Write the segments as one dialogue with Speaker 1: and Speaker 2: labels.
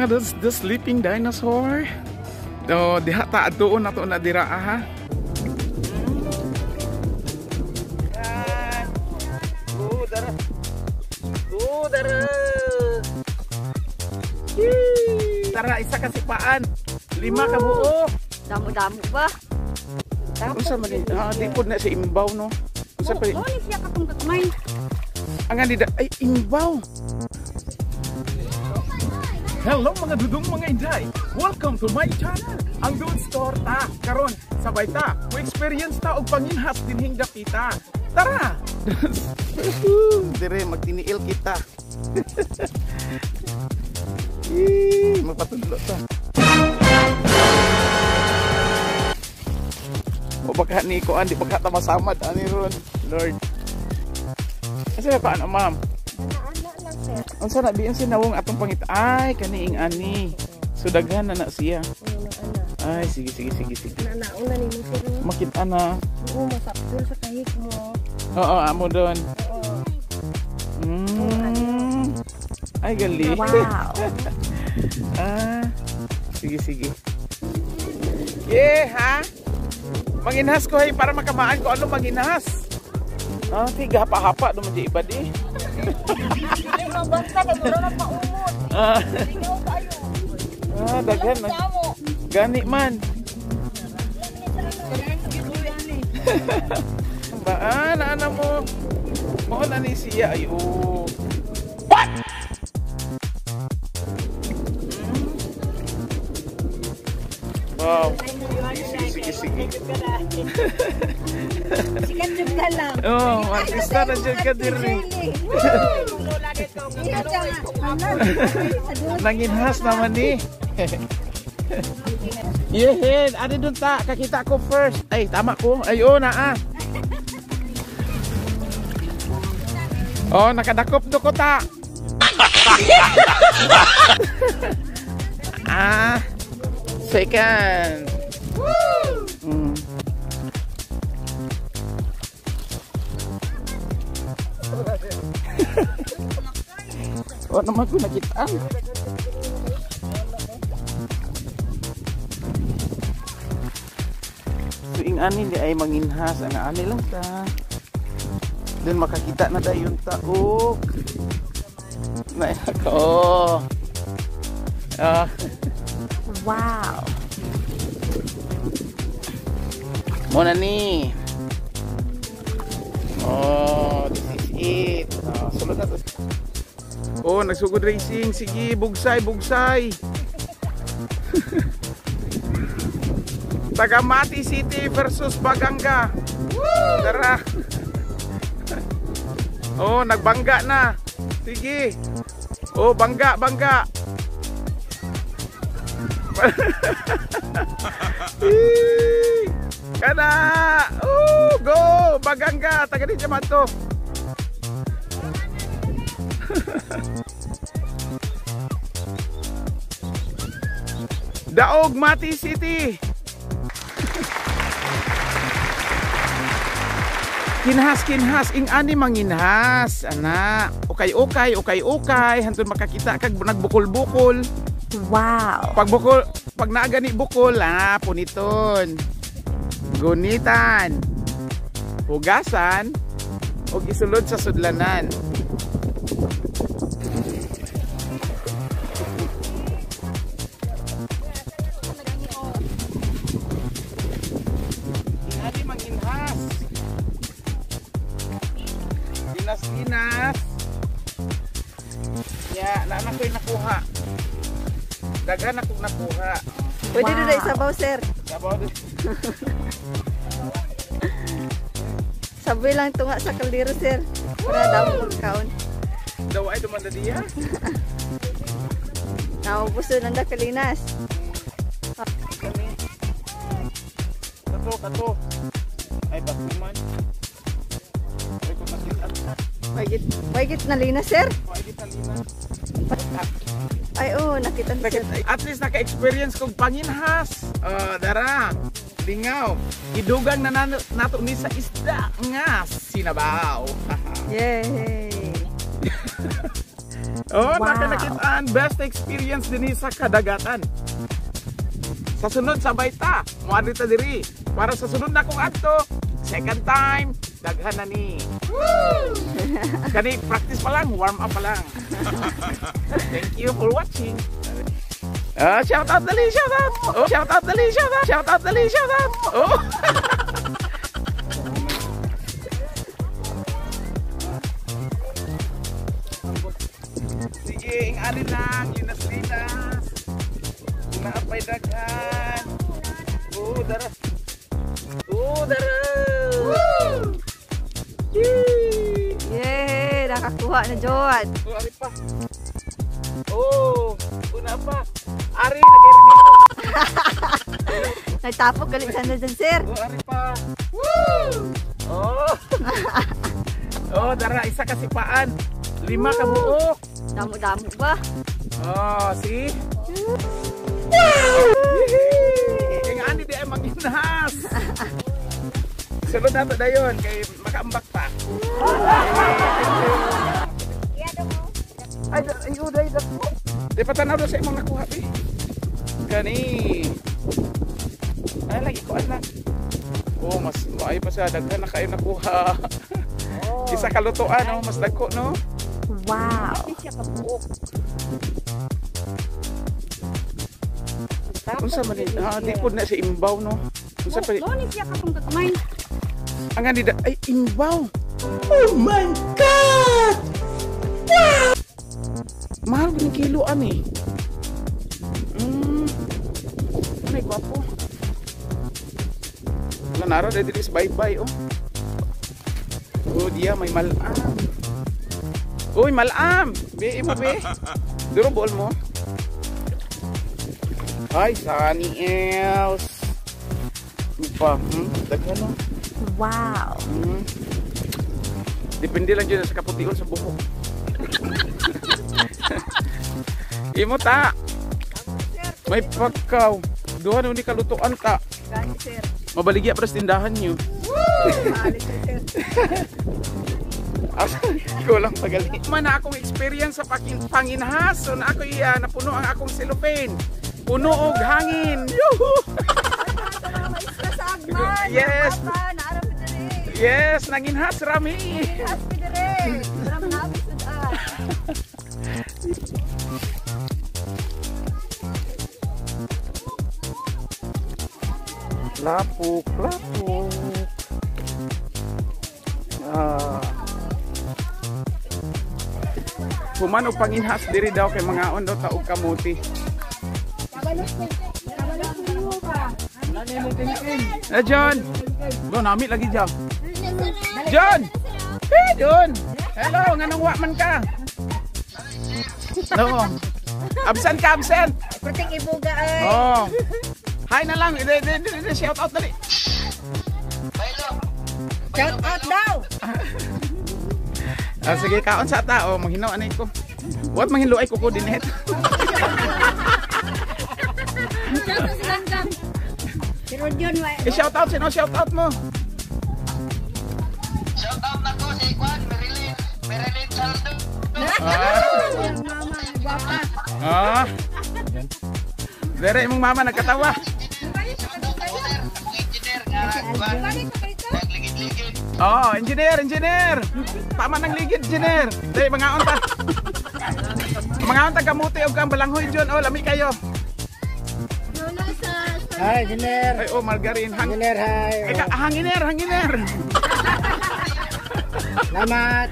Speaker 1: Mga dudes, the sleeping dinosaur. Do diha ta adtuon nato na dira ha. Oh, dara. Oh, dara. Tara, isa ka sipaan. 5 ka buo.
Speaker 2: Damo-damo ba?
Speaker 1: Unsa man ni? Ah, di pod na si imbaw no. Unsa pa?
Speaker 2: Oh, ni siya katong gagmay.
Speaker 1: Ang ani ay imbaw. Hello mga dudong mga inday! Welcome to my channel, ang Dudes Torta. Karon, sabay ta, mo-experience ta og panginhas dinhing dapita. Tara! Dire, magtiniil kita. Eee, magpatudlo ta. O baka ni kuan, di baka ta masamad ani ron. Lord. Asa pa ano, ma'am? Unsa na biyan sinawong atong pangit ay kaniing ani. So daghan na na siya. Ay sige sige sige sige.
Speaker 2: Nauna ni mo sir.
Speaker 1: Makita na.
Speaker 2: Oo, masapul sa kahik mo.
Speaker 1: Oo, amo doon.
Speaker 2: Oo.
Speaker 1: Ay gali.
Speaker 2: Wow.
Speaker 1: Ah, sige sige. Yeah, ha? Manginhas ko hay para makamaan ko ano manginhas. Ah, tiga hapa-hapa duman di iba di.
Speaker 2: Basta kay mura na paumot.
Speaker 1: Ah,
Speaker 2: Ikaw kayo.
Speaker 1: ah daghan na. Gani man. Ba, ah, naana mo. Mao na ni siya ay oh. What? Wow. Sige, sige, sige.
Speaker 2: Sikat jud ka lang.
Speaker 1: Oh, artista na jud ka diri. Nanginhas naman ni. Yehen, ani dun ta, kakita ko first. Ay, tama ko. Ay, oh, naa. Oh, nakadakop do ko ta. Ah, second. Oh, naman ko nakitaan. So, ing ani di ay manginhas. Ang ani lang ta. Doon makakita na dayon ta. Ok. Na ako. Ah.
Speaker 2: Wow.
Speaker 1: Muna ni. Oh, this is it. Oh, sulod na to. Oh, nagsugod racing. Sige, bugsay, bugsay. Tagamati City versus Baganga. Woo! Tara. Oh, nagbangga na. Sige. Oh, bangga, bangga. Kana. Oh, go Baganga. Taga din siya to. Daog Mati City. Kinhas kinhas ing ani manginhas ana. Okay okay okay okay hantun makakita kag nagbukol-bukol.
Speaker 2: Wow.
Speaker 1: Pag bukol, pag naagani bukol, ah, puniton. Gunitan. Hugasan ug isulod sa sudlanan. Ingani manginhas. Ginas-ginas. Ya, naa ko'y nakuha. Daghan akong nakuha.
Speaker 2: Pwede wow. Na isabaw, sir.
Speaker 1: Sabaw din.
Speaker 2: Saboy lang tunga sa kaldero, sir. Para daw magkaon.
Speaker 1: Daw ay dumanda diya.
Speaker 2: Naubuso nanda kalinas.
Speaker 1: Kato, kato. Ay, batuman. Ay, kung nakita.
Speaker 2: Waigit na linas, sir.
Speaker 1: Waigit na linas.
Speaker 2: Ay, oh, nakita na, sir.
Speaker 1: At least naka-experience kong panginhas. Dara, lingaw. Idugang na nato ni sa isda nga sinabaw.
Speaker 2: Yay!
Speaker 1: Oh,
Speaker 2: Wow.
Speaker 1: Nakanakitaan. Best experience din sa kadagatan. Sa sunod sabay ta, moadto ta diri. Para sa sunod na kong adto, second time, daghan na ni. Woo! Kani practice pa lang, warm up pa lang. Thank you for watching. Shout out dali, shout out. Oh, shout out dali, shout out. Shout out dali, shout out. Oh. Sige, ing-alin lang, linas-linas. Naapay daghan. Oh, dara. Oh, dara. Woo! Yee!
Speaker 2: Yay! Nakakuha na Jod.
Speaker 1: Oh, ari pa. Oh, una pa. Ari, nag-iri.
Speaker 2: Nagtapok galit sana dyan, sir.
Speaker 1: Oh, ari pa. Woo! Oh. Oh, dara, isa kasi paan. 5 ka buok.
Speaker 2: Damo-damo ba?
Speaker 1: Oh, see? Wow! Yung ani di ay manginhas. Sunod na ito dayon kay makaambak pa. Ay, ay, uday, dako. Di pa tanaw na sa imong nakuha, bi. Kani. Ay, lagi ko anak. Oh, mas maayo pa siya. Daghan na kayo nakuha. Isa kalutuan, oh, mas dagko, no?
Speaker 2: Wow!
Speaker 1: Unsa man ni? Ah, di po na si imbaw, no? Unsa pa?
Speaker 3: Mo ni siya katong kakamay.
Speaker 1: Ang ani ay imbaw. Oh my God! Wow! Mahal ni kilo ani. Ano gwapo. Wala nara diri sa bye-bye, oh. Oh, diya may malam. Uy, malam. Be mo be. Duro buol mo. Ay, sunny else. Pa, daghan, no?
Speaker 2: Wow.
Speaker 1: Depende lang dyan sa kapution sa buhok. Imo ta. May pagkaw. Duha na ni kalutuan ta.
Speaker 2: Gani, sir.
Speaker 1: Mabaligya para sa tindahan nyo.
Speaker 2: Maalit, sir.
Speaker 1: Ikaw lang pagali. Man na akong experience sa panginhas. So na ako'y napuno ang akong cellophane. Puno og hangin. Yuhu! Yes. Yes, nanginhas rami. Lapuk, lapuk. Ah. Human og panginhas diri daw kay mangaon daw ta og kamuti. Eh, John. Bo nami lagi John. John. Hey, John. Hello, nganong wa man ka? No. Absent ka, absent.
Speaker 2: Prating ibuga ay.
Speaker 1: Oh. Hi na lang. De, de, de, de, shout out dali.
Speaker 2: Shout out daw.
Speaker 1: Ah, sige, kaon sa ta. Oh, manghinaw anay ko. What manghinlo ay kuko dinhet.
Speaker 3: Pero John, wa
Speaker 1: Eh, shout out sino shout out mo?
Speaker 4: Shout out na ko si Kwan, Marilyn, Marilyn Saldo.
Speaker 3: Mama, gwapa.
Speaker 1: Ah. Dere imong mama nagkatawa.
Speaker 4: Shout out ako sir, akong engineer nga Kwan. Nagligid-ligid.
Speaker 1: Oh, engineer, engineer. Tama nang ligid, engineer. Dai mangaon ta. Mangaon ta kamuti og kang balanghoy John. Oh, lami kayo.
Speaker 5: Hi, engineer.
Speaker 1: Ay, oh, margarine. Hang
Speaker 5: Engineer, hi.
Speaker 1: Ay, hanginer, hanginer.
Speaker 5: Salamat.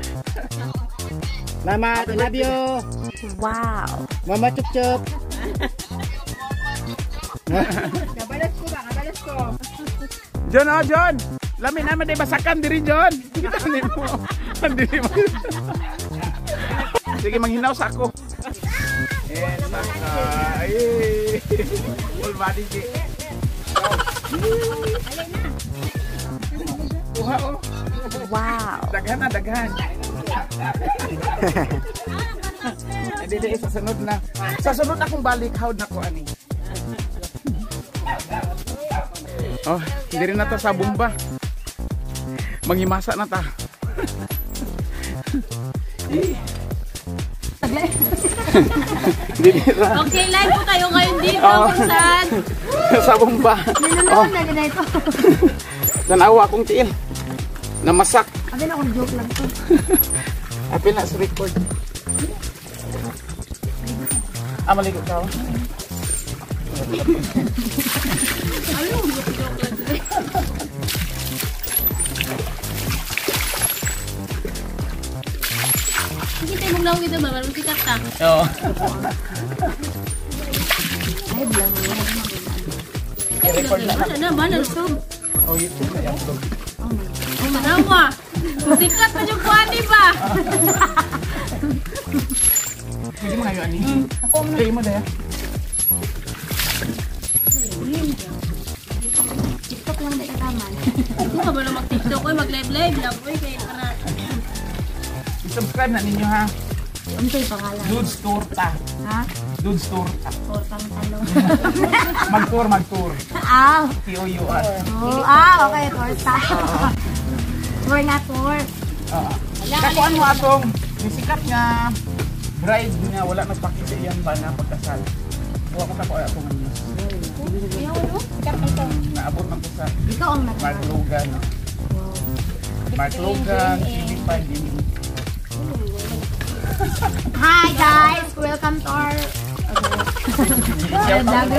Speaker 5: Salamat, I love you.
Speaker 2: Wow.
Speaker 5: Mama chup chup.
Speaker 3: Kabalas ko ba? Kabalas ko.
Speaker 1: John, oh, John. Lami naman di basakan diri, John. Kita ni mo. Dili mo. Sige, manghinaw sa ako. Eh, saka. Ay. Full body, G. Kuha, oh.
Speaker 2: Wow.
Speaker 1: Daghan na, daghan. Hindi, hindi, sa sunod na. Sa sunod akong balik, hawd na ko, ani. Oh, hindi rin na ta sa bomba. Manghimasa na ta. Dili ra.
Speaker 6: Okay, live po tayo ngayon dito
Speaker 1: Oo.
Speaker 6: kung saan.
Speaker 1: Sa bomba. Oh,
Speaker 3: Na na ito.
Speaker 1: tanawa akong tiil. Namasak.
Speaker 3: Abi na akong joke lang to.
Speaker 1: Apil na sa record. Ah, maligo ka. Oh.
Speaker 6: Hindi tayo mong lawin naman, marunong sikat ta.
Speaker 1: Oo.
Speaker 3: Ay, bilang mo.
Speaker 1: I-record na.
Speaker 6: Wala na, ba? Nalusog.
Speaker 1: Oh, YouTube na i-upload.
Speaker 6: Tanawa. Sikat na yung kuwan, di ba?
Speaker 1: Hindi mo ngayon, ani. Kaya mo daya.
Speaker 3: TikTok lang di kataman.
Speaker 6: Hindi ka ba na mag-TikTok? Uy, mag-live-live lang. Uy, kaya ka na.
Speaker 1: I-subscribe na ninyo ha.
Speaker 3: Unsay pangalan?
Speaker 1: Dudes Torta.
Speaker 3: Ha?
Speaker 1: Dudes Torta.
Speaker 3: Tortang talong.
Speaker 1: Mag-tour, mag-tour.
Speaker 3: Ah.
Speaker 1: T-O-U-R.
Speaker 3: Oh, ah, okay, torta. Tour na tour.
Speaker 1: Oo. Kakuan mo atong yung sikat nga bride nga wala nagpakita sa iyang bana pagkasal. Wa ko kakuan atong news. Naabot man ko sa
Speaker 3: Ikaw ang nag
Speaker 1: Mark Logan. Mark Logan, TV5 din.
Speaker 3: Hi guys, welcome to our
Speaker 1: Shout out.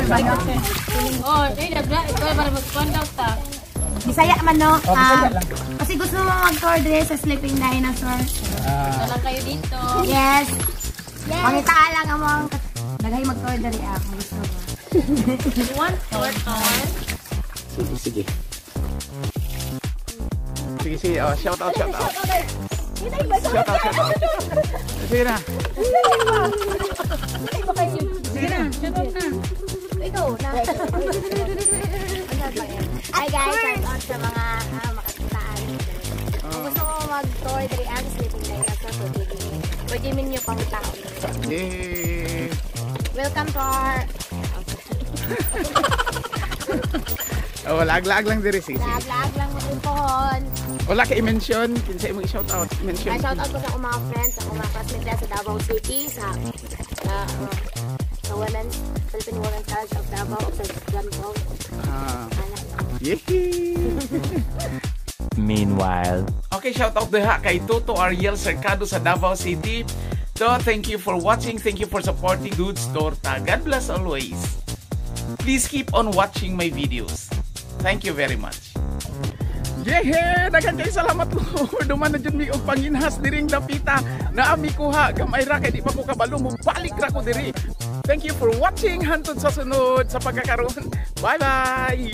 Speaker 6: Oh, ay, nag-live. Ikaw, para mag-kuwan daw ta.
Speaker 3: Bisaya man no.
Speaker 1: Oh, Bisaya
Speaker 3: Ah,
Speaker 1: lang.
Speaker 3: kasi gusto mo mag-tour dire sa Sleeping Dinosaur.
Speaker 1: Ah,
Speaker 6: Wala kayo dito.
Speaker 3: Yes. Pangitaan lang ang mga daghay mag-tour diri ah kung gusto mo.
Speaker 6: One torta.
Speaker 1: Sige, sige. Sige, sige. Oh, shout out, shout out. Shout out, shout out. Sige na. Sige na.
Speaker 3: Ikaw na. Hi guys, shout out sa mga makakitaan. Kung gusto mo mag-tour diri ah, sa Sleeping Dinosaur, pwede pwede ninyo pangitaon.
Speaker 1: Yay!
Speaker 3: Welcome to our
Speaker 1: Oh, lag-lag lang diri, sige, sige.
Speaker 3: Lag-lag lang mo pohon.
Speaker 1: Wala ka i-mention, kinsa imong i-shout out, mention.
Speaker 3: Ay, shout out ko sa akong mga friends, sa akong mga classmates dyan sa Davao City, sa Women's Philippine Women's College of Davao, o sa John Paul.
Speaker 1: Ah.
Speaker 3: Ana lang.
Speaker 1: Yay!
Speaker 7: Meanwhile.
Speaker 1: Okay, shout out diha kay Toto Ariel Cercado sa Davao City. So, thank you for watching. Thank you for supporting Dudes Torta. God bless always. Please keep on watching my videos. Thank you very much. Yehe! Daghan kay salamat Lord. Duman na jud mi og panginhas diring dapita. Naa mi kuha gamay ra kay di pa ko kabalo mo balik ra ko diri. Thank you for watching. Hantod sa sunod sa pagkakaroon. Bye bye.